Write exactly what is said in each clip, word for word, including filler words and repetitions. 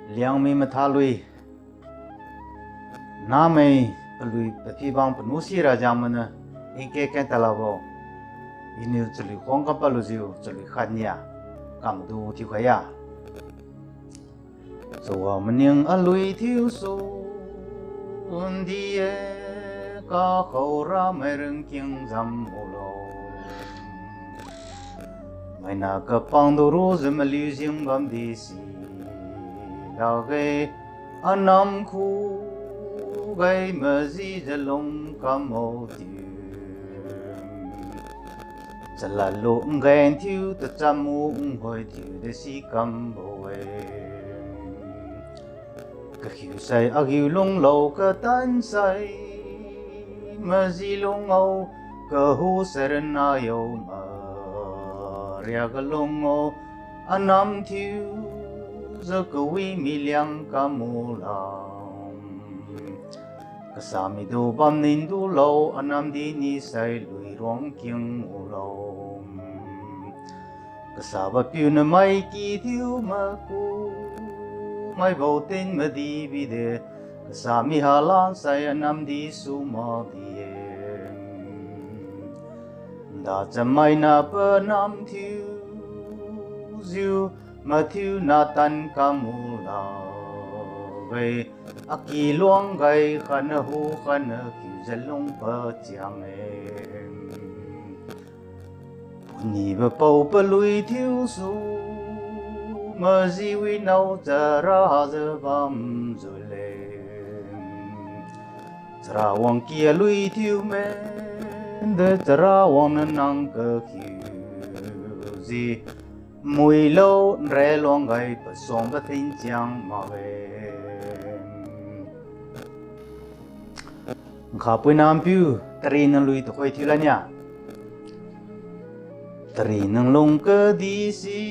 Liangmai matha lui, namai palui paphibang panu sira jang mana, ingke ken talabo, iniu chalui khuang kam palujiu chalui khatnia, kamdu thiukhai ya. Chawa maning alui thiusu, ndi-e, kakhao ramai ringking jam mulo. Maina kapang duru jiu maliu jing bamdi si lakge, anam khugai majijiu lung kambo tiu. Chalad lu ngeng thiu tacham mu nkhoi thiu de si kambo-e. Kakhiu sai aghiu lunglo katan sai, maji lungao kahu sai rana yo ma, riak ga lungao anam thiujiu kawi miliang kamu lam. Kasa midu bam ning dulo anam di ni sai lui ruang king mulo. Kasabo piu namai ki thiu maku, maibo tin madi bide, kasa mihalan sai anam di su mak di-e. Nda chamaina panam thiujiu, mathiu natan kamu lakge, aki luang gai khatna hu khatna kiujiu lung pachiang-e. Punibo pao palui thiusu, maji winao charajiu bamjiu le. Chara wang kia lui thiu mende, chara wang nanang kakhiu ji. Muilo nre luang gai pasuang patinchiang makge. Nkha puinampiu, tari nang lui tuhoi thiu lania. Tari nang lung kadi si,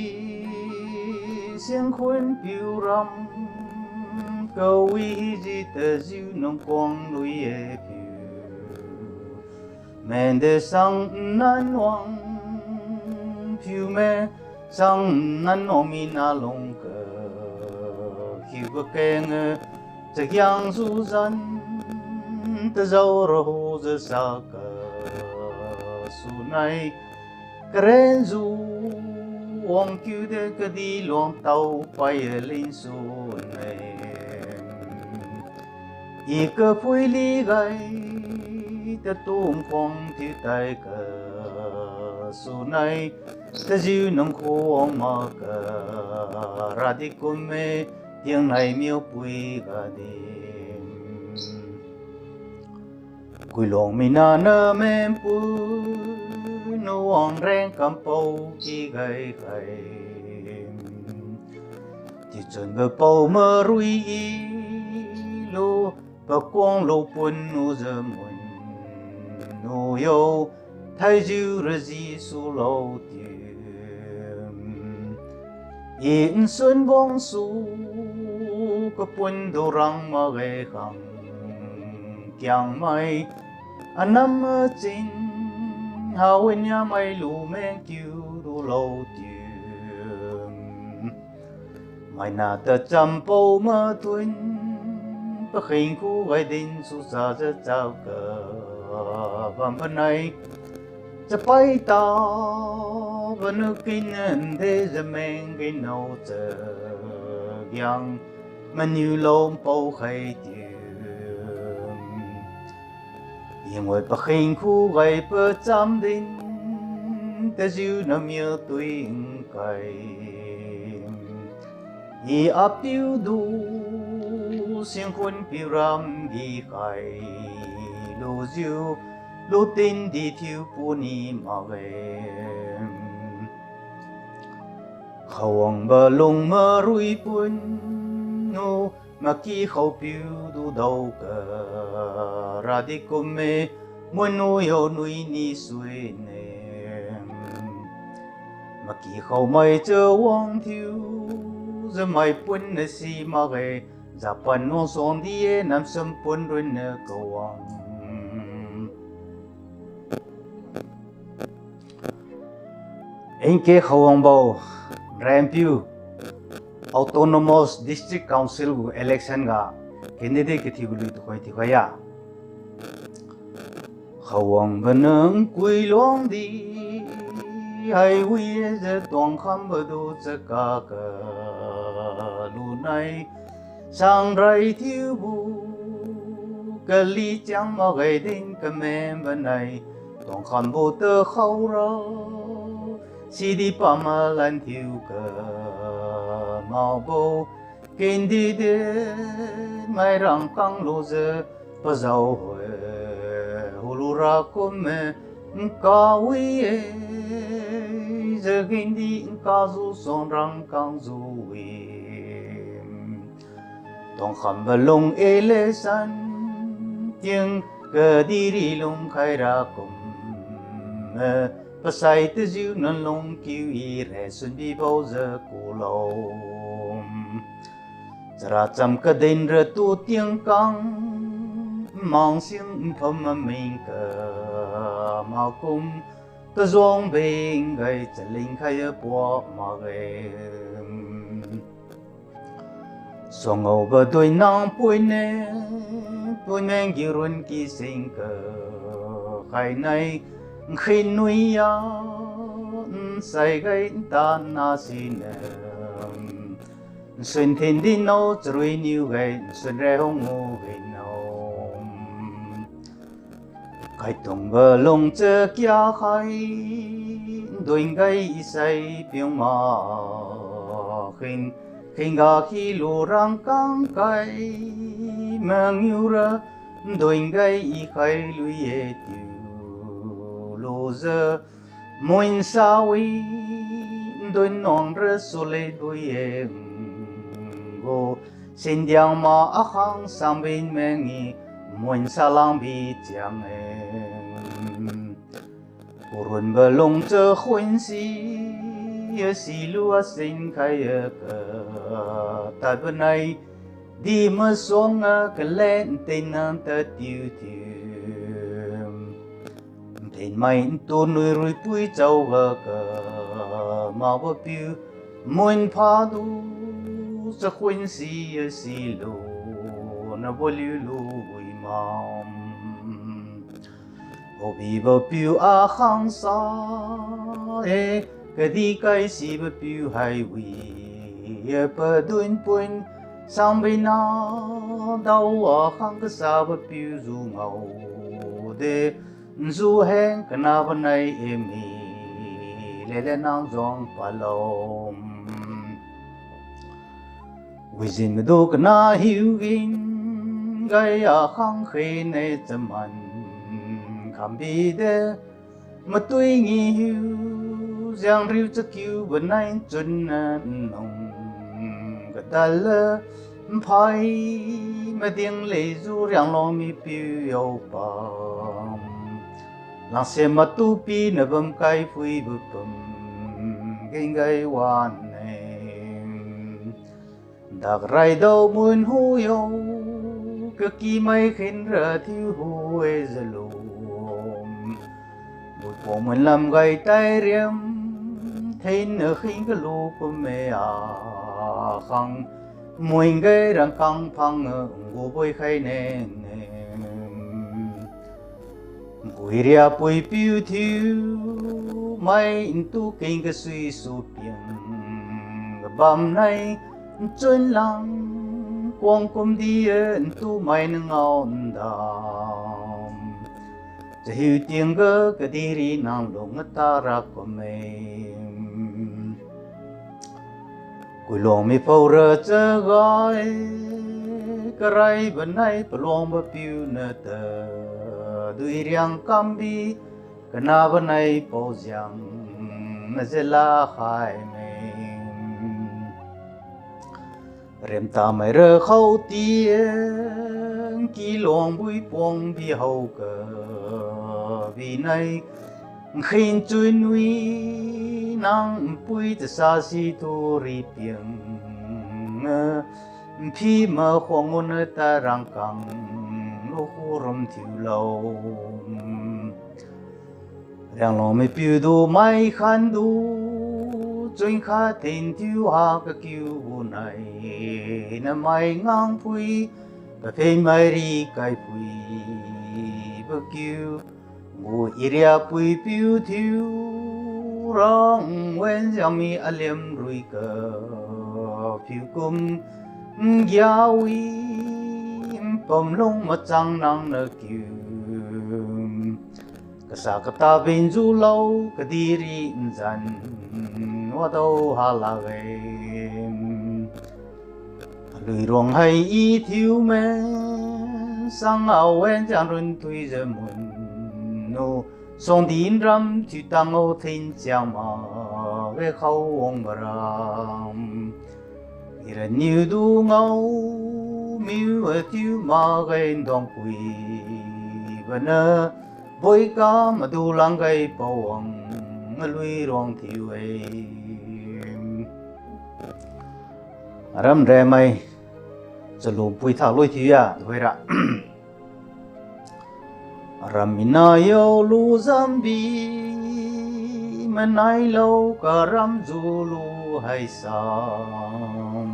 Singkhun piu ram, kawi hiji tajiu nang kuang lui-e piu. Mende sang nan wang piu me, sang nan wang mina lung kakhiu kakeng-e, chagiang juzan, tajao rahu jasa kasunai, karenju wang kiu de kadi luang tao pai-e linsune. I kaphuili gai tatung khuang thiu tai kasunai, tajiu nang khuang mak kara di kumme, tiangnai miupui ga di. Kuiluang mina na menpui, nuang reng kampao ki gai khai. Tichunbo pao marui i lu, pakuang lu pun nu jamun nu yo, thaijiu raji sulo tiu. I nsun bangsu kapun durang makge khang kiangmai, anam machin hawinia mai lu mengkiu dulo tiu. Maina tachampao matun, pakheng khugai din susa jachao kabam banai. Chapai tabo nu kin nde jameng kin nao chagiang maniu lompao khai tiu. Ingoi pakheng khugai pacham din, tajiu namiu tui nkai. I apiu du, Singkhun piu ram gi khai lujiu, lutin di thiu puni makge. Khawangbo lung marui pun nu, maki khaopiu du dao kara di kumme, munu yo nui ni suine. Maki khaomai chawang thiu, jamai pun na si makge, japan nuang suang di-e namsam pun run na kawang. Ingke khawangbo, renpiu, Autonomous District Council gu election ga candidate kathiubo lui tuhoi thiukhai ya. Khawangbo nang kuiluangdi, haiwi-e jiu tuangkhambo du chaka kalunai, sangrai thiubo kali chiang makge din kamenbo nai, tuangkhambo tu khaora, sidi pamalan thiu kamaobo, candidate mai rangkang lujiu, pazao hoi, hulu ra kumme, nkawi-e, jiu gindi nkazu suang rangkang zu-e. Tuangkhambo lung election ting kadihri lungkhai ra kum, eh, pasai tajiu nan lungkiu i re sunbi baojiu kulo. Chara cham kadin ra tu tiangkang, mangsing npham maming kamakum, tazuang beng gai chalingkhai-e puak makge. Suangaobo duinang puine, puineng giurun kising kakhainai, nkhin nuiya, nsai gai ntana sine, nsun thin dinao charui niu gai, nsun re hung ngu ginao. Kaitungbo lung chakia khai, nduin gai isai piung ma khin, khin ga khi lu rangkang kai, mangiu ra nduin gai ikhai lui-e tiu lujiu, muinsa wi, ndun nuang ra sule lui-e gu, sindiang ma akhang sangbin meng i, muinsa langbi chiang-e. Kurunbo lung chakhuin si, silu asin khai-e ka, tadbo nai, di masuang-e kalen tinang tatiu tiu. Nthenmai ntu nui ruipui chaoga ka, makbo piu, mun phadu, chakhuin si, silu, nabo liulu wi mam. Hobibo piu akhang sa-e, kadihkai sibo piu haiwi, e padun pun, sangbina, dao akhang kasabo piu zu ngao de, nzu heng kanabo nai emi, lele nang zuang palo. Wijin madu kana hiu gin, gai akhang khen-e chaman, khambi de, matui ngi hiu, jiangriu chakiubo nai chunna nung, kadal-e, mphai, mading leju Rianglong mipiu yaopa. Langse matu pina bam kai phuibo pum, genggai wan-e. Dak raidao mun hu yo, kakimai khenra thiu hu-e jalu. Muipuang mun lam gai tai riam, thenna khing kalu kumme akhang, muingge rangkang phang, nguboi khai nene. Nkuiria puipiu thiu, mai ntu keng kasui su piang, kabam nai, nchun lang, kuang kumdi-e ntu mai nangao ndam. Chahiu tiangga kadihri nang lung tara kumme. Kuiluang mipao ra chaga-e, karaibo nai paluangbo piu nata, dui riang kambi, kanabo nai paojiang, najela khai me. Remtamai ra khao tiang, kiluang bui puang bihao ka, binai, nkhin chui nui, nang npui tasa si tu ripiang, nphi ma khuang ngun ta rangkang, lukhu rum thiulo. Rianglong mipiu du mai khan du, Suinkha thin thiu ha kakiu gu nai, namai ngangpui, paphen mai ri kaipui, pakiu, gu area pui piu thiu, rang wen jami aliam rui ka, piu kum, ngiawi, pamlung machang nang na kiu. Kasa kata bin julo, kadiri nzan, wadao hala ge. Alui ruang hai i thiu me, sang awen jan run tui je mun nu, song din ram thiu tang o thin chiang ma, ge khao wang baram. Ira niu du ngao, miu a thiu ma gai ndong kui, bana, boi ka madu lang gai pawang, ngalui ruang thiu e. Aram remai, chalu pui tha lui thiu ya, duhoi ra. Aram mina yo lu zambi, manai lo karam ju lu hai sam.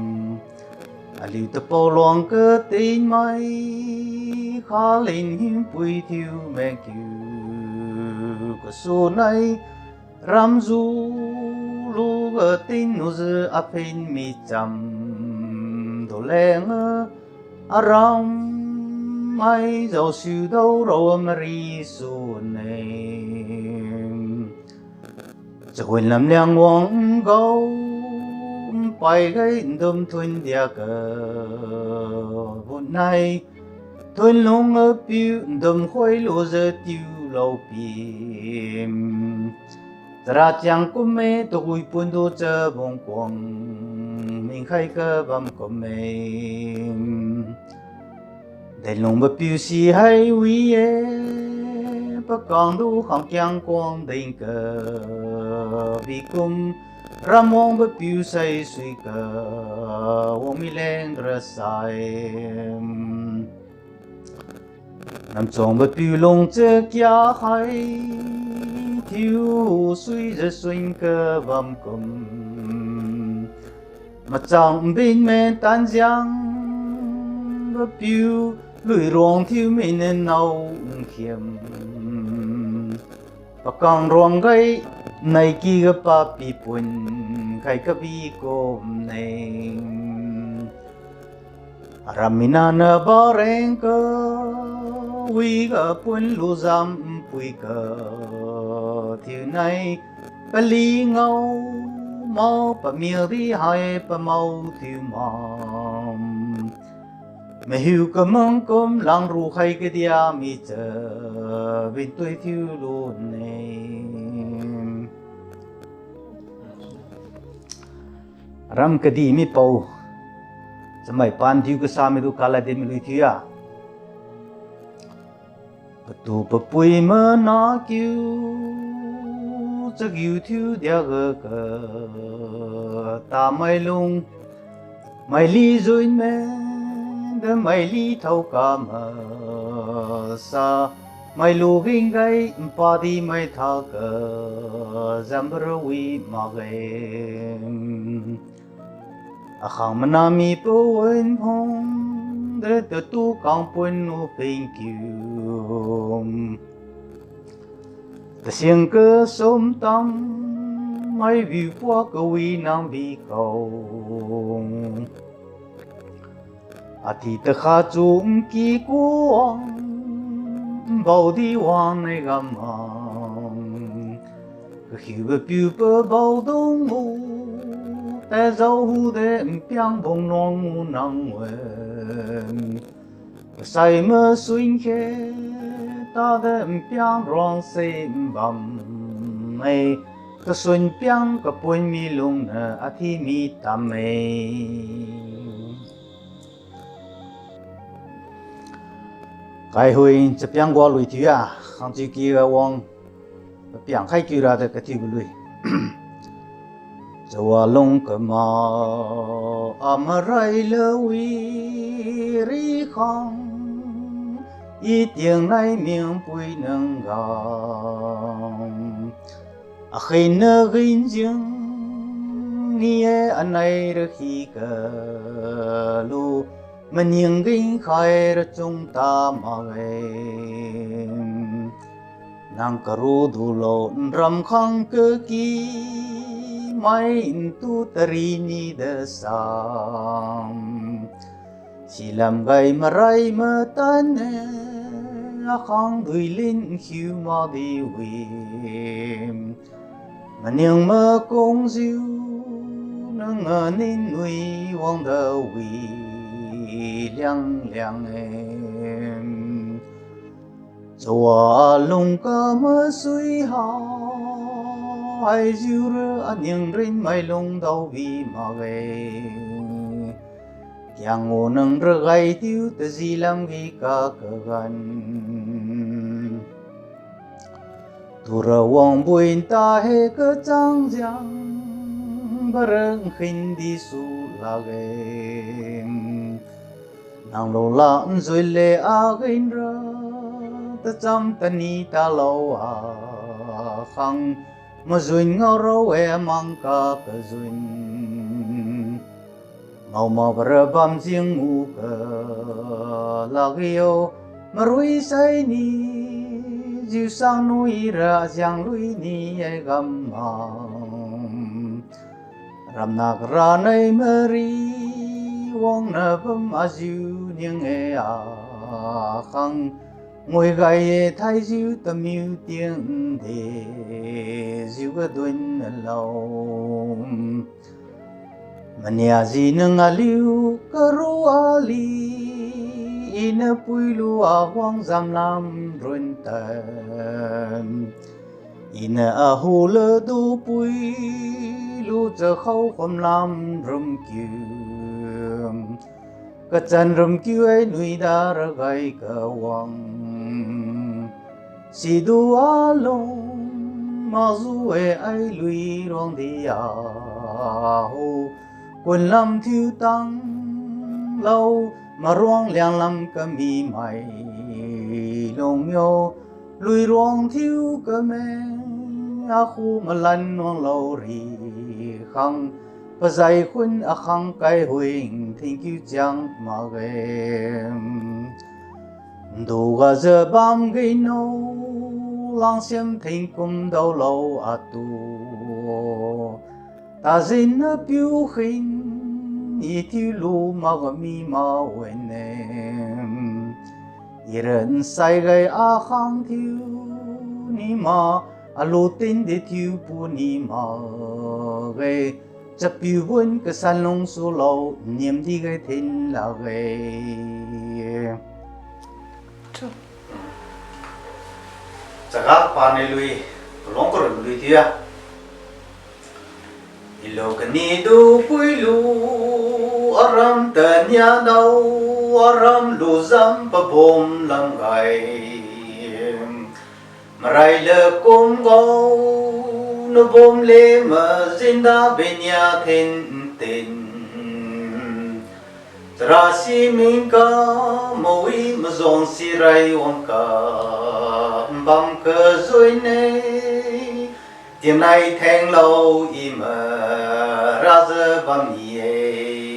Aliu tapau luang katin mai, kha lin him pui thiu me kiu. Kasu nai ram ju lu ga tin nu ji aphin mi cham. Du leng a, aram mai jao siu dao rao mari su ne. Chahun lam liang wang gao, pai gai ndum thun dia ka. Bu nai, thun lung a piu ndum khoi lu je tiu lau pim. Chara chiang kum me, tagui pun du chabung kuang, mingkhai ka bam kum me. Denlung ba piu si hai wi e, pakang du khang kiang kuang ding ka, bi kum, ramwang ba piu sai sui ka, wang mi leng ra sai. Namchong ba piu lung che kia khai, thiu sui je suin ka bam kum. Machang bin me tan jiang ba piu, lui ruang thiu mi ne nao nkhiam. Pakang ruang gai, nai ki ga pa pi pun, khai kabi kum ne. Aram mina na ba reng ka, wi ga pun lu zam pui ka, thiu nai pali ngao, mao pamil di hai pamao thiu mam. Mahiu kamang kum lang ru khai kadia mi cha, bin tui thiu lu ne. Aram kadi mi pao, chamai pan thiu kasa mi du kala di mi lui thiu ya. Patu papui mana kiu, chagiu thiu dia ga ka, tamai lung, maili juin me, de maili thao ka ma, sa, mailu ging gai, mpadi mai tha ka, zambra wi ma gai. Akhang mana mi pawin phong, de tatu kangpun nu ping kiu. Tasing kasum tam, mai biu pua kawi nang bi kau. Ati takha chu nki kuang, nbao di wang nai gam ang. Kakhiubo piu pabao dung mu, tazao hu de npiang bung nuang mu nang wen. Kasai masuin khe, tade npiang ruang se nbam e, kasuin piang kapun mi lung na athi mi tam e. Kaihui chapiang gua lui thiu ya, khangchi ki ga wang, papiang khai kiu ra de kathiubo lui. Chawa lung kama, amarai lawi rikhang, i tiang nai mingpui nang ga. Akhin na gin jing, Ni-e anai ra khi kalu, maning ging khai ra chung ta makge. Nang karu dulo nram khang kaki, mai ntu tari ni da sam. Silam gai marai matan-e, akhang duilin khiu madi wi. Maning makungjiu, nang anin wi wangda wi liang liang-e. Chawa lung kamasui ha, haijiura aning rin mailung daobi makge. Kiang ngu nang ragai tiu taji lamgi kakagan. Tura wangbuin tahe kachang jiang, barang khin di su lakge. Nang lula njuile aginra, tacham tani talao akhang, majuin ngao rao-e mang kakajuin. Ngao mabara bam jing u kalakge yo, marui sai ni, jiu sang nui ra jiang lui ni-e gam ma. Ramna kara nai mari, wangna bam ajiu ning-e akhang, ngui gai-e thaijiu tamiu tieng de, jiu gadun alao. Mania ji nang aliu karu ali, iniu puilu awang jamlam run tan. Iniu ahu ladu puilu chakhao khumlam rumkiu. Kachan rumkiu-e nuida ragai kawang. Sidu alung, mazu-e ai lui ruang di ahu. Kunlam thiu tang lao, maruang lianglam kami mai lung yo. Lui ruang thiu kame, akhu malan wanglo ri khang, pazai khun akhang kai huing thingkiu chiang makge. Nduga jabam gino, langsiam thingkum daolo atu. Tajin napiu khin, i thiulu makmi mawene. Ira nsai gai akhang thiu ni ma, alu tin di thiupu ni makge. Chapiu bun kasan lungsulo, niam di gai thin lakge. Chaga pani lui, palong karun lui thiu-a. Ilo kanitu puilu, aram tania dao, aram lujam pabom lamgai. Marai le kum gao, nabom le majinda benia thin tin. Chara si mingka, mawi majong sirai wangka, bam kajuine, tiamnai thenglo i maraja bam ni-e.